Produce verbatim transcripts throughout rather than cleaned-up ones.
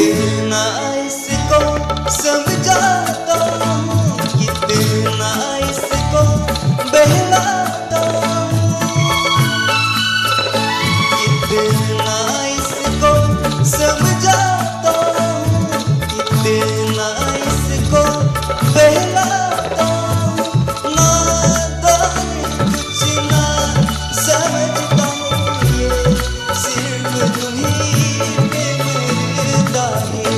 कितना इसको समझाता हूँ, कितना इसको बहलाता हूँ, कितना इसको समझाता हूँ, कितना इसको बहलाता हूँ। नादान कुछ ना समझता हूँ, ये सिर्फ तुम्ही पे मरता है।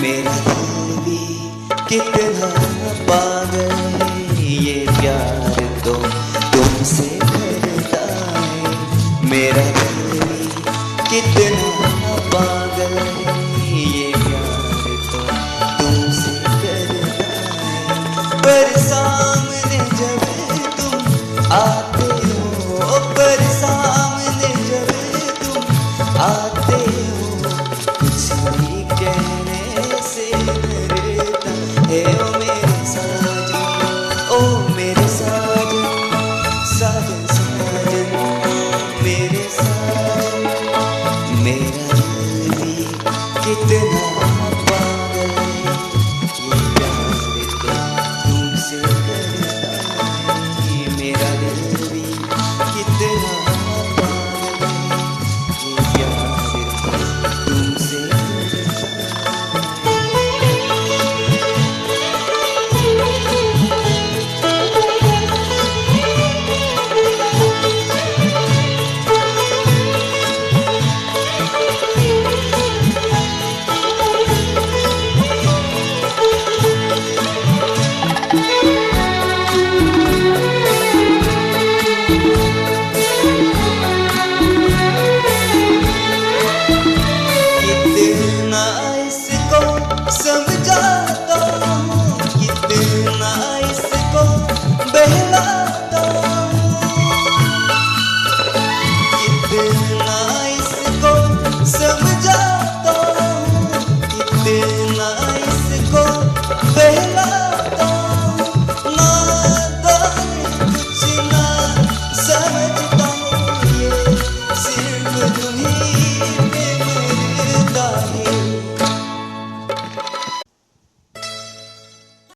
मेरा दिल भी कितना पागल है, ये प्यार तो तुमसे करता है। मेरा दिल भी कितना पागल है, ये प्यार तो तुमसे करता है। पर सामने जब तुम आते हो, पर सामने जब तुम आते हो, कुछ भी कहने से डरता है। ओ मेरे साजन, ओ मेरे साजन।